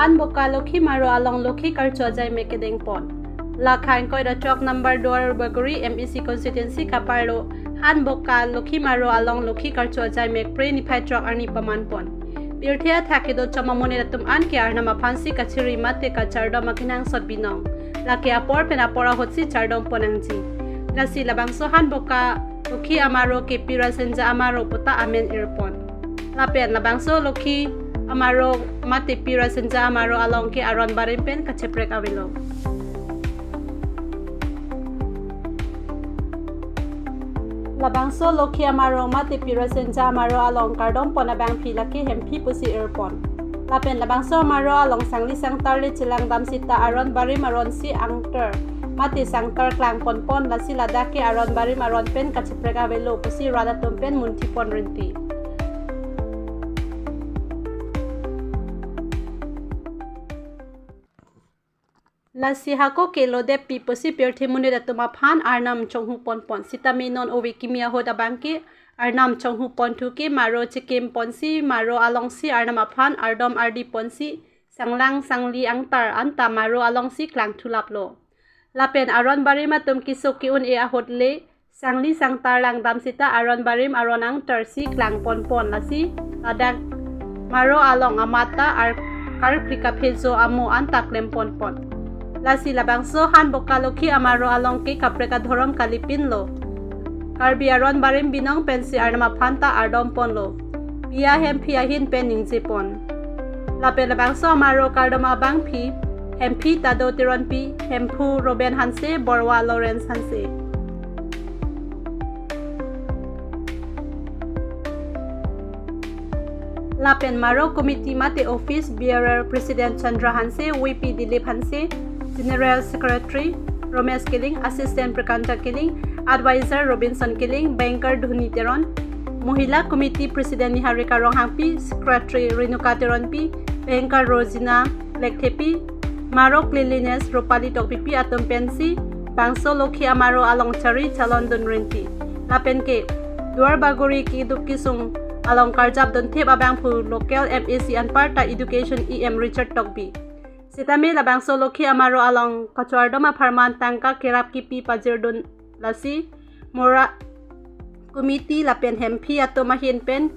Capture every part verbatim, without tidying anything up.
Hanboka Lokhi Maro along Lokhi karcho ajai mek kedeng pon. Lakha ingkoi ra throk number Duar Bagori M A C constituency kaparlo Hanboka Lokhi Maro along Lokhi karcho ajai mek Phre niphai throk arni paman pon. Pirthe athak kedo chom amonit atum an ke Arnam aphan si kachiri mate kachardom akenangsot binong. Lake apor pen apor ahut si chardom pon nangji. Lasi labangso Hanboka Lokhi Amaro ke Pi Rasenja Amaro puta amen ir pon. Lapen labangso Lokhi Amaro mate Pi Rasenja Amaro along ke aron barim pen kacheprek avelo. Labangso Lokhi Amaro mate Pi Rasenja Amaro along kardom pon abangphi lake Hemphi pusi ir pon. Lapen labangso Amaro along sangli sangtar le chelang dam sita aron barim aron si angtar mate sangtar klang pon pon, lasi ladak ke aron barim aron pen kacheprek avelo pusi rat atum pen munthi pon rinti. Lasi hako ke lodep pi pusi pirthe monit atum aphan Arnam chonghu pon pon. Sitame non ove kimi ahut abang ke Arnam chonghu pon thu ke Maro chekim pon si, Maro along si Arnam aphan ardom ardi pon si, sanglang sangli angtar anta Maro along si klang thu laplo. Lapen aron barim atum kesuk ke-un-e ahut le sangli sangtar lang dam sita aron barim aron angtar si klang pon pon, lasi ladak Maro along amat ta ar karkli kaphejo amo anta klem pon pon. Lasi labangso Hanboka Lokhi Amaro along ke kaprek adhorom kalipin lo. Karbi aron barim binong pensi Arnam aphan ta ardom ponlo. Pi a Hemphi ahin pen ningje pon. Lapen labangso Amaro kardom abangphi Hemphi Tado Teronpi, Hemphu Roben Hanse, Borwa Lawrence Hanse. Lapen Maro Committee mate Office Bearer President Chandra Hanse, V P Dilip Hanse, General Secretary Romesh Killing, Assistant Prakanta Killing, Advisor Robinson Killing, Banker Dhoni Teron, Mohila Committee President Niharika Ronghangpi, Secretary Renuka Teronpi, Banker Rosina Lekthepi, Maro Cleanliness Rupali Tokbipi atum pensi bangso Lokhi Amaro along chari chalon dun rinti. Lapen ke Duar Bagori keduk kesung along karjap dun thip abangphu local M A C anparta Education E M Richard Tokbi. Sitame labangso Lokhi Amaro along kachardom apharman tangka kerap kipi pajir dun, lasi Maro Committee lapen Hemphi atum ahin pen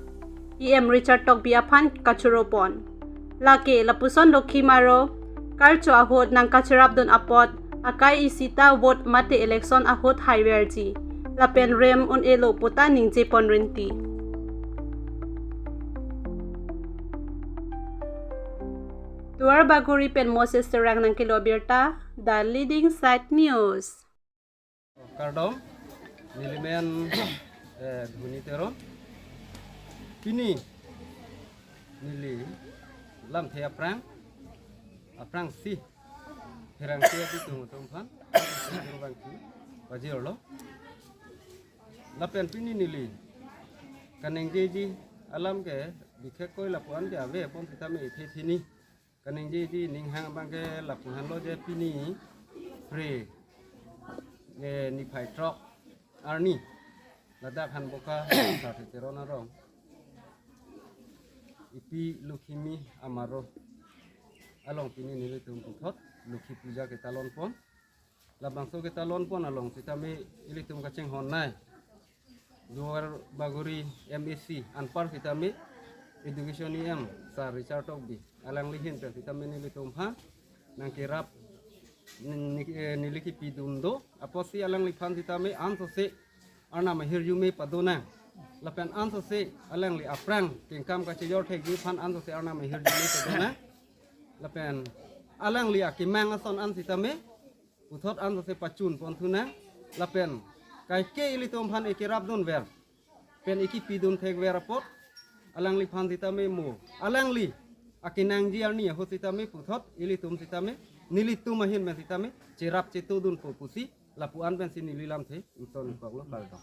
E M Richard Tokbi aphan kachoro pon. Lake lapuson Lokhi Maro karcho ahut nangkacherap dun apot akai isi ta vote mate election ahut haiverji lapen rem un-elo puta ningje pon rinti. Duar Bagori pen Moses Terang nangkelo abirta, The Leading Side News. Kardom, neli men, eh, Dhoni Teron. Pini neli lamthe aphrang, aphrangsi pherangke abitung atum aphan bangki pajirlo. Lapen pini neli kaningjeji alam ke bikhekkoi lapu-an ke ave pon sitame ithe thini kaningjeji ninghang abang ke lapu-an lo je pini Phre, eh, niphai throk arni ladak Hanboka Sarthe Teron arong Ipi Lokhi Amaro along pini nelitum puthot Lokhi Puja ketalon pon. Labangso ketalon pon along sitame ilitum kachinghon nai Duar Bagori M A C anpar sitame Education E M Sir Richard Tokbi alangli ahin pen sitame nelitum aphan nangkerap ni-, ni-, eh, neli kipidun do, apotsi alangliphan sitame ansose Arnam ahirjume padonang. Lapen ansose alangli aphrang kengkam kachejor thekji aphan ansose Arnam ahirjume padonang. Lapen alangli akemang ason an sitame puthot ansose pachun pon thunang. Lapen kaike ilitum aphan ekerap dunver pen ekipidun thekver apot alangliphan sitame mo alangli akenangji arni ahut sitame puthot ilitum sitame nelitum ahin pen sitame cherap chetodunpo pusi lapu-an pensi neli lamthe ington ingkoklo, kardom.